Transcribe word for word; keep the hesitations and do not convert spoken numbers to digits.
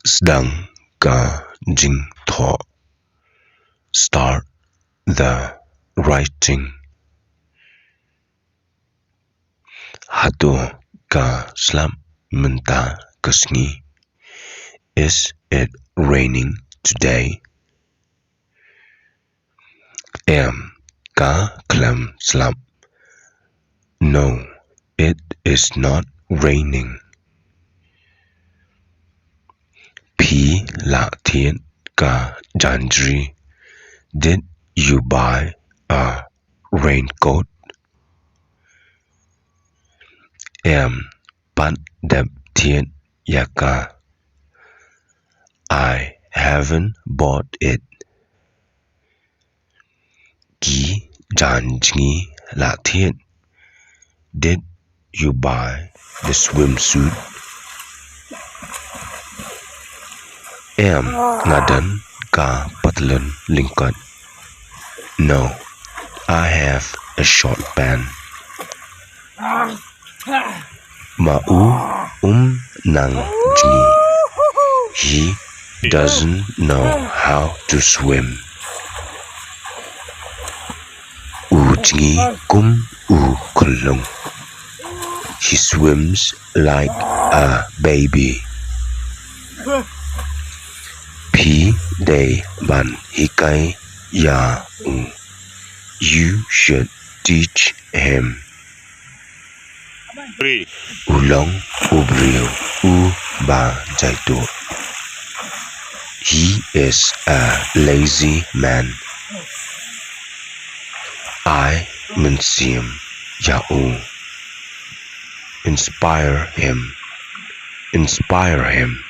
Sdang ka jingthoh. Start the writing. Hato ka slap mynta ka sngi? Is it raining today? Em, ka khlem slap. No, it is not raining. Phi la thied ka janjri? Did you buy a raincoat? Em, pat dep thied ïa ka. I haven't bought it. Ki janjngi la thied? Did you buy the swimsuit? Em, nga don ka patlun lyngkot. No, I have a short pant. Ma u um nang jngi. He doesn't know how to swim. U jngi kum u khyllung. He swims like a baby. Phi dei ban hikai ïa u. You should teach him. U long u briew uba jaituh. He is a lazy man. Ai mynsiem ïa u. Inspire him. Inspire him.